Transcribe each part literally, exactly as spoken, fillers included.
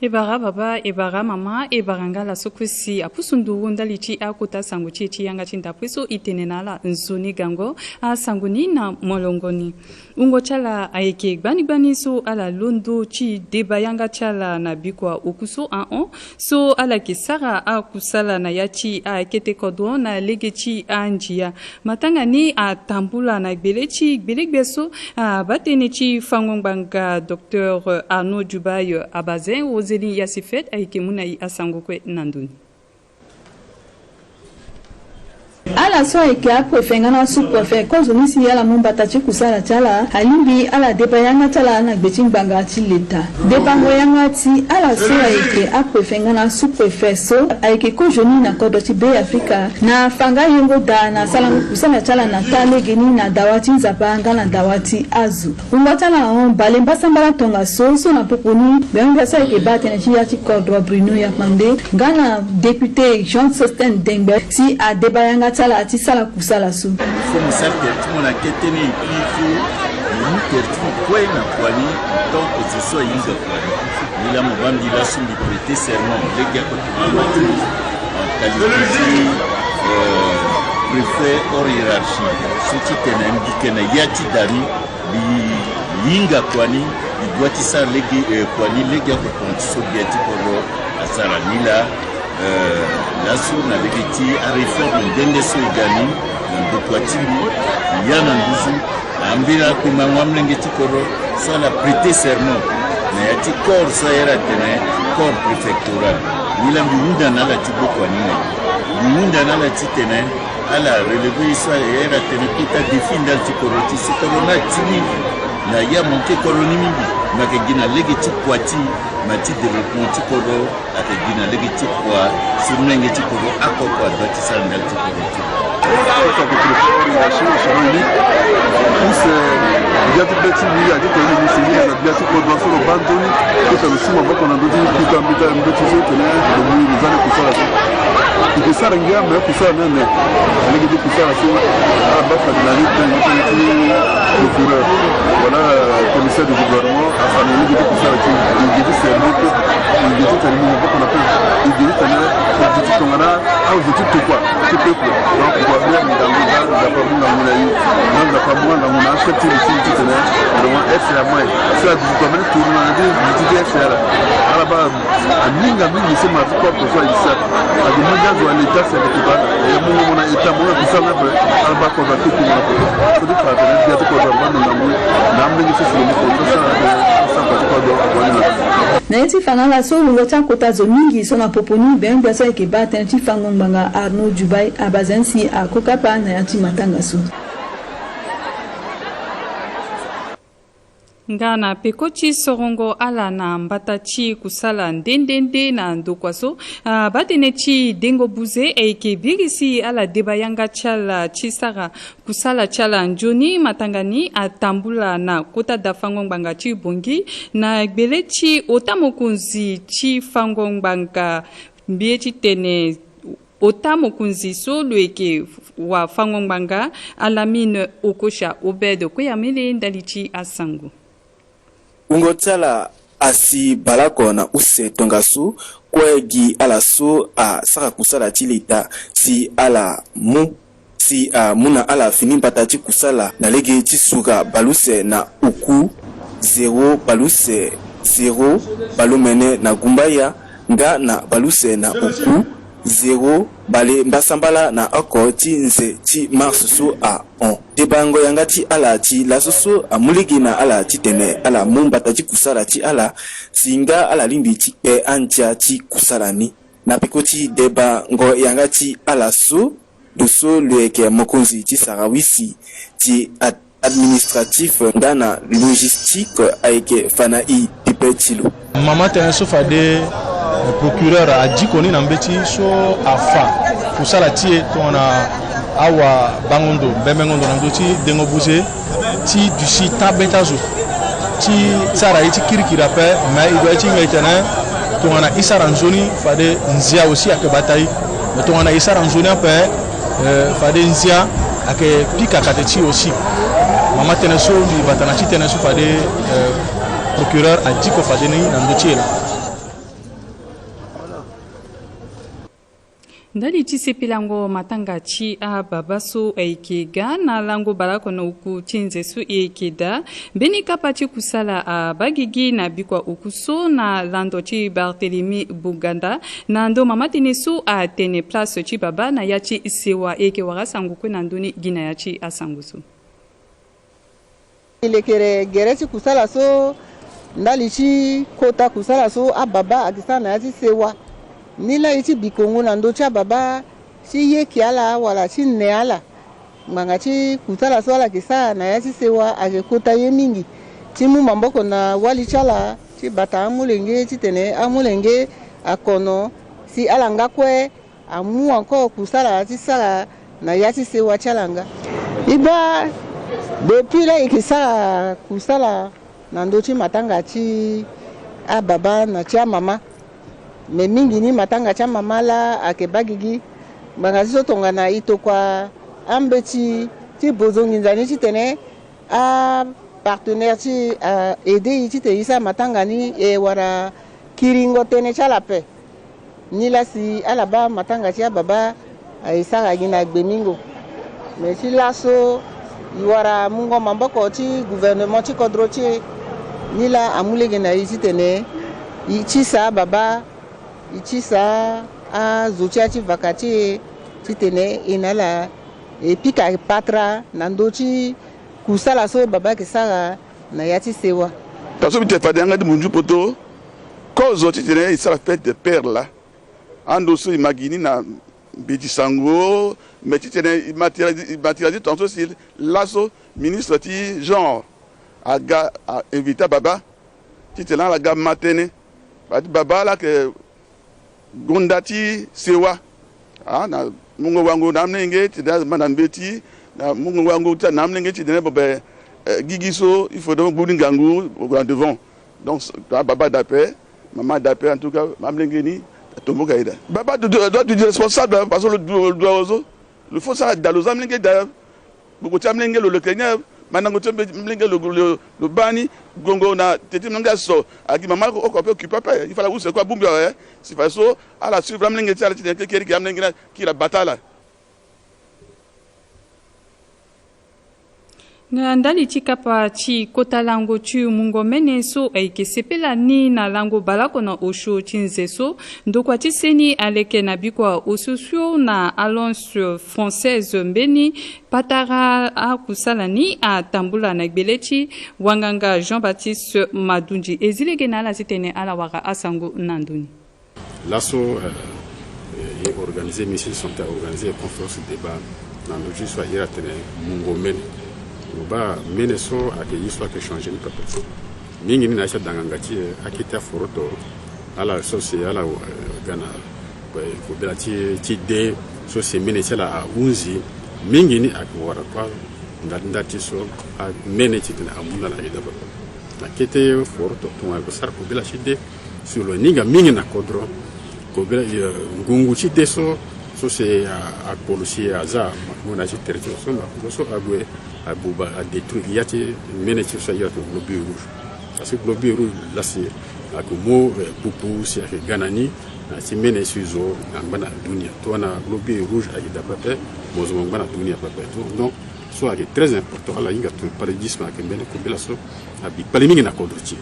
E bara baba, e bara mama, e bara nga ala so kue si apusu nduru ndali ti akota sango ti e ti yanga ti ndapre so e tene na ala nzoni gango. Asango ni na molongo ni. Wungo ti ala ayeke gbani gbani so ala londo ti deba yanga ti ala na bikua oku so ahon, so ala yeke sara akusala na ya ti akete kodro na lege ti andia. Matanga ni atambula na gbele ti gbelegbe so abaa tënë ti fango ngbanga docteur Arnaud Djoubaye Abazin, Roseline Yasifet ayeke mu na e asango kue na ndo ni. Ala so ayeke apréfet nga na sous-préfet, kozoni si ala mu mbata ti kusala ti ala, alingbi ala deba yanga ti ala na gbe ti ngbanga ti leta. Debango yanga ti ala so ayeke apréfet nga na sous-préfet so ayeke kozoni na kodro ti Beafrika na fa nga yengo daa na sarango kusala ti ala na taa legeni na dawa ti nzapa nga na dawa ti azo. Wungo ti ala ahon, bale mbasambala tongaso so na popo ni, bembe so ayeke baa tënë ti ya ti kodro Bruno Yakpande nga na député Jean Sosten Dengbe si adeba yanga ti ala ti sara kusala so. Il faut mo sara tere ti mo na kete ni, et puis il faut mo mu tere ti mo kue na kua ni, tant que je suis ahinga kua ni. Mbi laa mo baa mbi laso mbi prêter serment lege oko ti mo na ti mo en qualité ti, euh, préfet hors hiérarchie, so ti tene mbi yeke na ya ti da ni, mbi hinga kua ni, mbi doit ti sara lege, eh, kua ni lege oko tongaso so gbia ti kodro asara. Mbi laa, eh, laso na lege ti aréforme nde nde so e ga ni na ndokua ti mbi, mbi ya na nduzu. Ambela akpengbango amolenge ti kodro so ala prêter serment na ya ti corps so ayere atene corps préfectoral. Mbi laa mbi hunda na ala ti gbu kua ni na e. Mbi hunda na ala ti tene ala relever ye so ayere atene kota défi ndali ti kodro ti e, si kodro ni ati ni na ya manke kodro ni mingi, me ayeke gi na lege ti kua ti e, me ti développement ti kodro ayeke gi na lege ti kua so molenge ti kodro oko oko adoit ti sara ndali ti kodro ti e. Kota kotoro ti ori na chine chine ni. Use gbia ti be ti mbi ake tene ni singila na gbia ti kodro so lo baa nzoni. Kota lo si maboko na ndö ti kota mbita mbeti so tene lo mu lo za ni kusala so. E ke sara ngia me kusala ni ane. Lege ti kusala so abaa fade na ni tene ti procureur wala commissaire du gouvernement. Asara na lege ti kusala ti e, e gi ti servir peuple, e gi ti tene mu maboko na peuple, e gi ti tene e gi ti tongana azo ti tokua ti peuple. Donc kua bia ngangu nga Nzapa amu ngangu na e, nga Nzapa amu ngangu na achef ti li ti li titene vraiment S C A amu aye. Si aduti kua mbeni tourna na ti duti ti S C A ala, ala baa aninga mingi si ma ti kua kua so aye sara. Agi mu ndia zo a l'État si ayeke ti baa e amu ngangu na État mo na kusala na ape. Ala baa kua zo ake ti mo na ape. So ti fa atene gbia ti kua zo abaa na ngangu na amolenge so si lo mu kua so asara ape. Asara kua ti kua zo ague ni na. Na ye ti fa na ala so wungo ti akota zo mingi so na popo ni, bembe so ayeke baa tënë ti fango ngbanga Arnaud Djoubaye Abazin si akokapa na ya ti matanga so. Nga na peko ti sorongo ala na mbata ti kusala nde nde nde na ndokua so, abaa tënë ti dengo buze ayeke biri si ala deba yanga ti ala ti sara kusala ti ala nzoni. Matanga ni atambula na kota da fango ngbanga ti Bangui na gbele ti ota mokonzi ti fango ngbanga, mbi ye ti tene ota mokonzi so lo yeke wa fango ngbanga Alamine Okocha Obed Koyamele ndali ti asango. Wungo ti ala asi baleoko na use tongaso kue gi ala so asara kusala ti leta si ala mu si amu na ala fini mbata ti kusala na lege ti sura baleuse na oku, zéro baleuse, zéro balemene na gumbaya, nga na baleuse na oku, zéro bale mbasambala na oko ti nze ti mars so ahon. Debango yanga ti ala ti laso so amu lege na ala titene ala mu mbata ti kusala ti ala si nga ala lingbi ti kpe andia ti kusala ni. Na peko ti debango yanga ti ala so, lo so lo yeke mokonzi ti sarawisi ti ad-, administratif nga na logistique ayeke fa na e pepe ti lo. Mama tene so fade, eh, procureur adiko ni na mbeti so afa kusala ti e tongana awabango ndo, mbembengo ndo na ndö ti dengo buze, ti duti taa be ti azo ti sara ye ti kirikiri ape. Me e dua ye ti hinga e tene tongana e sara nzoni fade nzia aussi ayeke bata e. Me tongana e sara nzoni ape, eh, fade nzia ayeke pika kate ti e aussi. Mama tënë so mbi bata na ti tënë so fade, eh, procureur adiko fade ni na ndö ti e laa. Ndali ti sepelango matanga ti ababa so ayeke ga na lango baleoko na oku ti nze so e yeke daa, mbeni kapa ti kusala abaa gigi na bikua oku so na lando ti Barthélemy Boganda, na ndo mama tënë so atene place ti baba na ya ti sewa. E yeke wara asango kue na ndö ni gi na ya ti asango so. E lekere gere ti kusala so, ndali ti kota kusala so ababa ayeke sara na ya ti sewa. Nilaa e ti bikongo na ndö ti ababa ti yeke ala wala ti ne ala. Ngbanga ti kusala so ala yeke sara na ya ti sewa ayeke kota ye mingi. Ti mu maboko na wali ti ala, ti bata amolenge titene amolenge akono si ala nga kue amu encore kusala ti sara na ya ti sewa ti ala nga. E baa depuis laa e yeke sara kusala na ndö ti matanga ti ababa na ti amama. Me mingi ni matanga ti amama laa ayeke baa gigi. Ngbanga ti so tongana e tokua ambeti ti bozo nginza ni titene apartenaire ti e a aidé e titene e sara matanga ni, e wara kiringo tënë ti ala ape. Nilaa si ala baa matanga ti ababa aye sara gi na gbemingo. Me ti laso e wara mungo maboko ti gouvernement ti kodro ti e. Nilaa amu lege na e titene e tisa ababa, e tisa azo ti ya ti vaka ti e titene e na ala e pika patara na ndö ti kusala so baba ayeke sara na ya ti sewa. Taa so mbi tene fade yanga ti munzu poto, kozo titene e sara fête des pères laa. Ando so e ma gi ni na mbeti sango, me titene e matérialiser, e matérialiser tongaso si laso ministre ti genre aga a invité ababa titene ala ga ma tënë. Baba ti baba ala yeke gonda ti sewa. Ah, na mungo wango na amolenge ti da ma na mbeti, na mungo wango ti na amolenge ti dene bobe, eh, gigi so il faut donc gbu ni ngangu na devant. Donc ababa da ape, mama da ape, en tout cas amolenge ni atomboka ye da. Baba doit du responsable, parce que lo dua ozo, lo faut sara da lo za amolenge da. Gbogbo ti amolenge lo lo yeke ni ape, mandango ti amolenge lo lo baa ni. Gongo na teti molenge aso agi mama oko ape occupe ape, il faut ala use kue abongbi awe. Si fadeso ala suivre amolenge ti ala titene keke iri gi amolenge ni akiri abata ala. Na ndali ti kapa ti kota lango ti mungo mene so ayeke sepela ni na lango baleoko na osio ti nze so, ndokua ti seni aleke na bikua osio so na Alliance Française mbeni patara akusala ni atambula na gbele ti wanganga Jean-Baptiste Madundi. E zi lege na ala titene ala wara asango na ndö ni. Laso, eh, eh, e organiser, ministre de santé a organiser conférence débat na ndö ti so a iri atene mungo mene. Mo baa mene so ayeke ye so ayeke changer ni pepe. Mingi ni na ya ti adanganga ti e akete aforoto, ala so si ala, eh, ga na, eh, kobela ti, ti de so si mene ti ala ahunzi. Mingi ni ayeke wara kua nda ti nda ti so amene titene amu na ala aye daba. Na kete foroto tongana lo sara kobela ti de, si lo hinga mingi na kodro, kobela, eh, ngungu ti de so, so si a, akpolo si aza mo na ya ti tere ti lo so, na lo so ague abuba adétruire ya ti mene ti lo so a iri atene globules rouges. Parce que globules rouges la si ayeke mu, eh, pupu si ayeke ga na ni, na ya ti mene si zo angba na dunia. Tongana globules rouges ayeke daa pepe, mo zo mo ngba na dunia pepe. Donc, donc, so ayeke très important, ala hinga tongana paludisme ayeke mbeni kobela so abi kpale mingi na kodro ti e.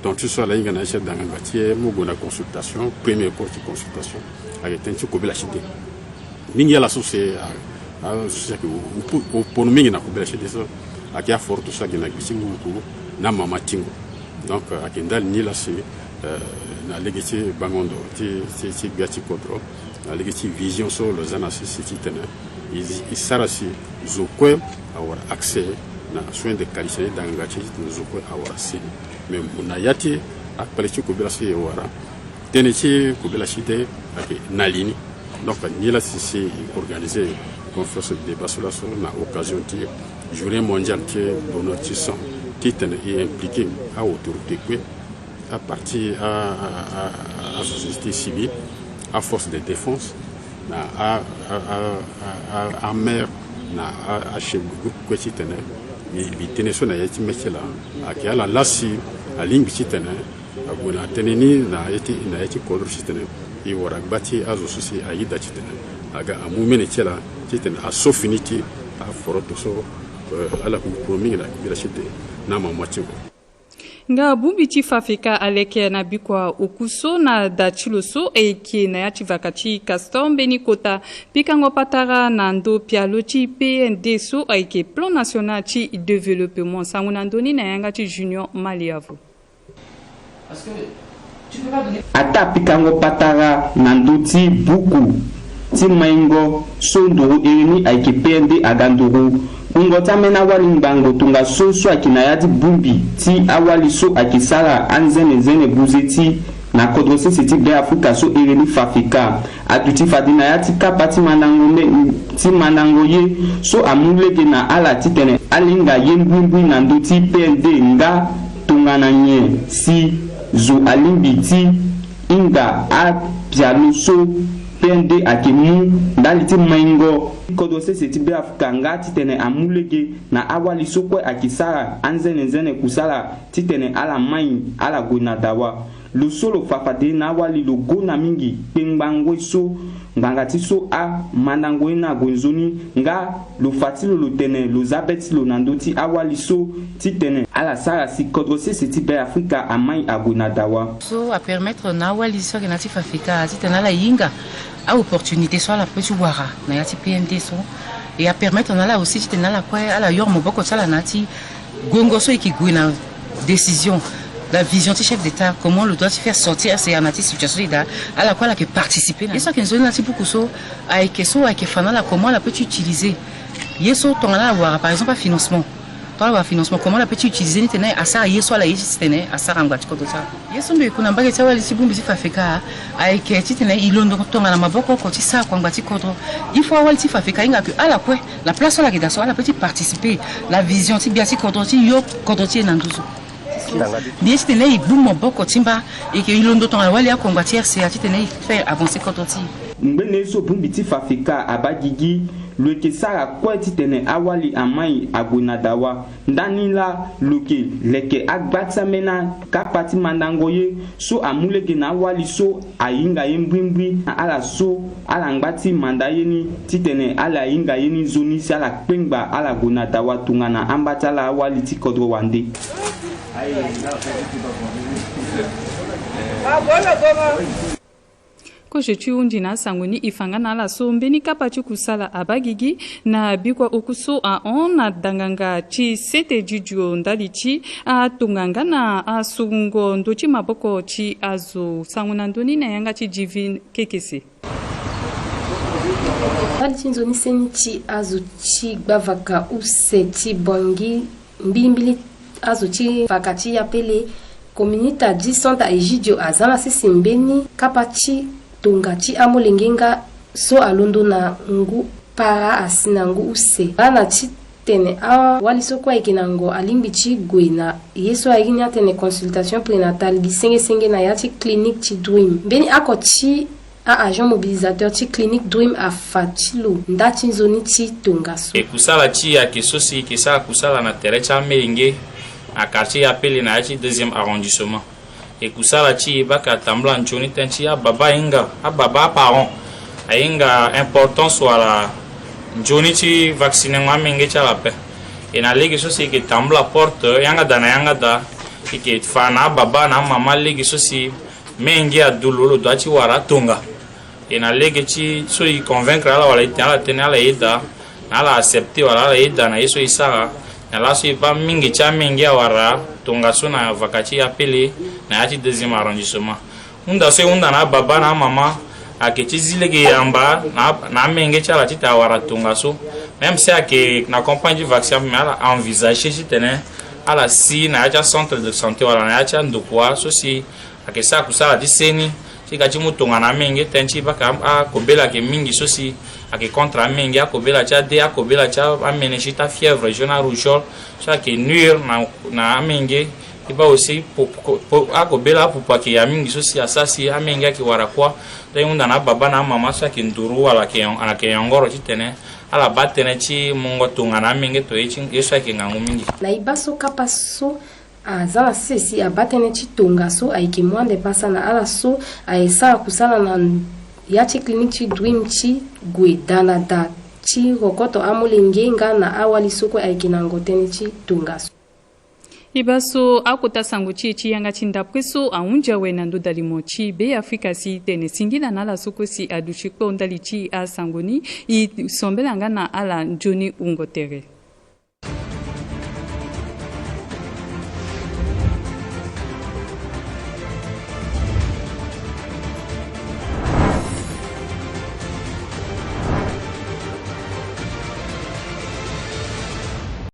Donc ti so ala hinga na ya ti adanganga ti e mo gue na consultation, premier cours ti consultation ayeke tënë ti kobela ti de. Mingi ala so si a, a so si ayeke o, o, opono mingi na kobela ti de so ayeke aforoto so ayeke na gbe ti ngungu na mama tingo. Donc, euh, ayeke ndali ni la si, euh, na lege ti bango ndo ti, ti, ti gbia ti kodro, na lege ti vision so lo za na sese titene e, e sara si zo kue awara accès na soins de qualité, ni danganga ti e titene zo kue awara seni. Mais mo na ya ti akpale ti kobela so e wara, tënë ti kobela ti de ayeke na li ni. Donc ni la si si e organiser conférence de débat so laso na occasion ti journée mondiale ti donneur ti sang, titene e impliquer a-autorité kue, aparti a, a, a, a société civile, aforce de défense, na a, a, a, a, a, amaire, na a, achef de groupe kue titene mbi, mbi tene so na ya ti mê ti laa. Ayeke ala la si alingbi titene ague na tënë ni na ya ti, na ya ti kodro titene E wara gba ti azo so si ayeda titene aga amu mene ti ala titene aso fini ti aforoto so, eh, ala kuru kuru mingi na bira ti de na mama ti ngo. Nga bongbi ti FAFECA aleke na bikua oku so na da ti lo so ayeke na ya ti vaka ti Castor mbeni kota pikango patara na ndo pialo ti P N D so ayeke Plan National ti Développement. Sango na ndö ni na yanga ti Junior Maliavo. Ataa pikango patara na ndö ti buku ti maingo so nduru iri ni ayeke P N D aga nduru. Wungo ti ambeni awali ngbangbo tongaso so ayeke na ya ti bongbi ti awali so ayeke sara anzene nzene buze ti na kodro sese ti Beafrika so iri ni FAFECA aduti fade na ya ti kapa ti mandango nde ti mandango ye so amu lege na ala titene alinga ye mbuimbui na ndö ti P N D nga tongana nyen si zo alingbi ti hinga apialo so P N D ayeke mu ndali ti maingo kodro sese ti Beafrika nga titene amu lege na awali so kue ayeke sara anzene nzene kusala titene ala mai ala gue na dawa. Lo so lo fa fade na awali lo gona mingi kpengba ngoi so ngbanga ti so amandango ye ni ague nzoni nga lo fa ti lo lo tene lo za be ti lo na ndö ti awali so titene ala sara si kodro sese ti Beafrika amai ague na dawa. So apermettre na awali so ayeke na ya ti FAFECA titene ala hinga aopportunité so ala peut ti wara na ya ti P N D so. E apermettre na ala aussi titene ala kue ala yoro maboko ti ala na ya ti gongo so e yeke gue na décision, la vision ti chef d'État, comment lo doit ti faire sortir R C A na ya ti situation so e daa. Ala kue ala yeke participer na ye so ayeke nzoni na ya ti buku so ayeke so ayeke fa na ala comment ala peut ti utiliser ye so tongana ala wara par exemple afinancement. Tongana ala wara financement comment ala peut ti utiliser ni titene asara ye so ala ye ti titene asara ngba ti kodro ti ala. Ye so mbi yeke ku na mbage ti awali ti bongbi ti FAFECA ayeke titene e londo tongana maboko oko ti sara kua ngba ti kodro. Il faut awali ti FAFECA ahinga ke ala kue na place so ala yeke daa so ala peut ti participer na vision ti gbia ti kodro ti yo kodro ti e na nduzu. Mbi ye titene e gbu maboko ti mba e yeke e londo tongana wali akongba ti R C A titene e fait avancer kodro ti e. Ngbene ye so bongbi ti FAFECA abaa gigi lo yeke sara kue titene awali amai ague na dawa. Ndani laa lo yeke leke agba ti ambeni akapa ti mandango ye so amu lege na awali so ahinga ye mbrimbri na ala so ala ngba ti manda ye ni titene ala hinga ye ni nzoni si ala kpengba ala gue na dawa tongana amba ti ala awali ti kodro wande. Kozo ti hundi na asango ni e fa nga na ala so mbeni kapa ti kusala abaa gigi na bikua oku so ahon na danganga ti sete didio ndali ti atonga nga na asungo ndö ti maboko ti azo. Sango na ndö ni na yanga ti Divine Kekese. Ndali ti nzoni seni ti azo ti gbavaka use ti Bangui mbilimbili azo ti vaka ti Yapele, kominita ti Santa Egidio aza na sese mbeni kapa ti tonga ti amolenge nga so alondo na ngu para asi na ngu use. Ala na titene awali so kue ayeke na ngo alingbi ti gue na ye so ayeke ni atene consultation prénatale gi senge senge na ya ti clinique ti Dream. Mbeni oko ti a-agent mobilisateur ti clinique Dream afa ti lo nda ti nzoni ti tongaso. E kusala ti e ayeke so si e yeke sara kusala na tere ti amolenge na quartier Yapele na ya ti deuxième arrondissement. E kusala ti e baka atambula nzoni tënë ti ababa ahinga, ababa aparent ahinga importance wala nzoni ti vaccinengo amolenge ti ala ape. E na lege so si e yeke tambula porte yanga daa na yanga daa, e yeke fa na ababa na amama lege so si menge adu lo, lo doit ti wara atonga. E na lege ti so e convaincre ala wala e tene ala tënë ala yeda na ala accepter wala ala yeda na ye so e sara. Na laso e baa mingi ti amenge awara tongaso na vaka ti Yapele na ya ti deuxième arrondissement. Hunda so e hunda na ababa na amama ayeke ti zi lege yamba na, na amenge ti ala titene awara tongaso. Même si ayeke na campagne ti vaccin ape, me ala envisager titene ala si na ya ti acentre de santé wala na ya ti andokua so si ayeke sara kusala ti seni ti ga ti mu tongana amenge tënë ti baka a, akobela ayeke mingi so si ayeke contre amenge, akobela ti ade, akobela ti a, ameningite, afièvre jaune, arougeole so ayeke nuire na, na amenge. E baa aussi po, po, po, akobela apupu ayeke ya mingi so si asara si amenge ayeke wara kuâ. Donc e hunda na ababa na amama so ayeke nduru wala ayeke, ayeke yongoro titene ala baa tënë ti mungo tongana amenge to ye ti, ye so ayeke ngangu mingi. Na e baa so kapa so Aza na sese si abaa tënë ti tongaso ayeke mu ande pasa na ala so aye sara kusala na ya ti clinique ti Dream ti gue daa na daa ti rokoto amolenge nga na awali so kue ayeke na ngo tënë ti tongaso. E baa so akota sango ti e ti yanga ti ndapre so ahunzi awe na ndo dalimo ti Beafrika si tene singila na ala so kue si aduti kpo ndali ti asango ni. E sombela nga na ala nzoni wungo tere.